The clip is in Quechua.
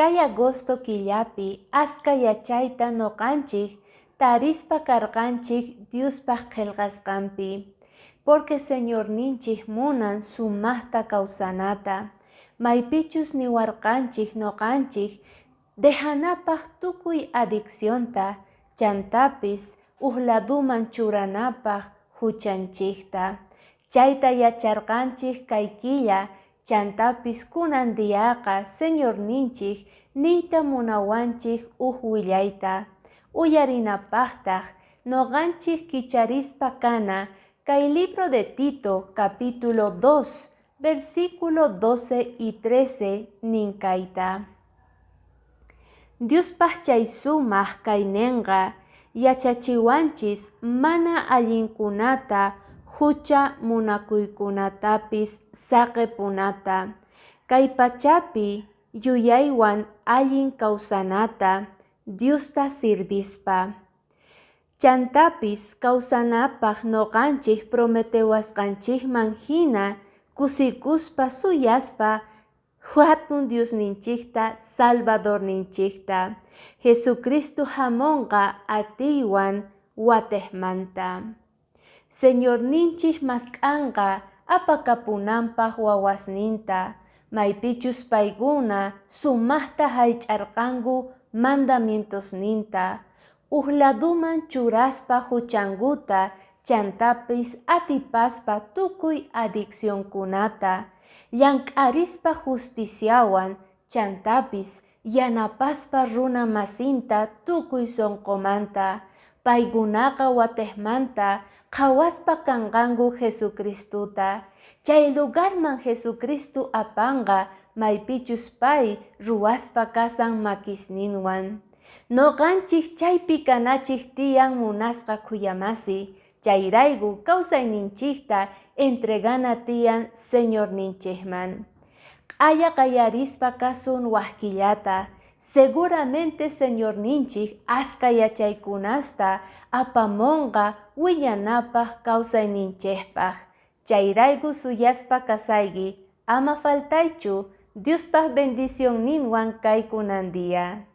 Kay agosto killapi aska yachayta noqanchik tarispa karqanchik Diospaq qelqasqampi, porque Señorninchik munan sumaqta kawsanata, maypichus niwarqanchik noqanchik dejanapaq tukuy adiccionta chantapis uqladuman churanapaq huchanchikta, chayta yacharqanchik kay killa chantapis kunan diaqa Señorninchik niyta munawanchik uq willayta, uyarinapaqtaq noqanchik kicharispa kana kay libro de Tito capítulo 2 versículo 12 y 13 nin kayta. Diospaq chay sumaq kayninqa yachachiwanchis mana allinkunata hucha munakuykunatapis saqepunata, kay pachapi yuyaywan allin kawsanata Diosta sirvispa. Chantapis kawsanapaq noqanchik prometewasqanchikman hina kusikuspa suyaspa hatun Diosninchikta Salvadorninchikta Jesucristo hamunqa atiywan watejmanta. Señorninchik mask'anqa apakapunanpaq wawasninta, maypichus paykuna sumaqta haych'arqanku mandamientosninta, uq laduman churaspa huchankuta chantapis atipaspa tukuy adiccionkunata, llank'arispa justiciawan chantapis yanapaspa runa masinta tukuy sonqomanta, paykunaqa watejmanta qhawaspa kanqanku Jesucristuta, chay lugarman Jesucristo apanqa maypichus pay ruwaspa kasan makisninwan. Noqanchik chaypi kanachik tiyan munasqa khuyamasi, chayrayku kawsayninchikta entregana tiyan Señorninchikman. Q'aya qayarispa kasun waqkillata, seguramente Señorninchik aska yachaykunasta apamunqa wiñanapaq kawsayninchikpaq. Chayrayku suyaspa kasayki, ama faltaychu, Diospaq bendicionninwan kaykunan día.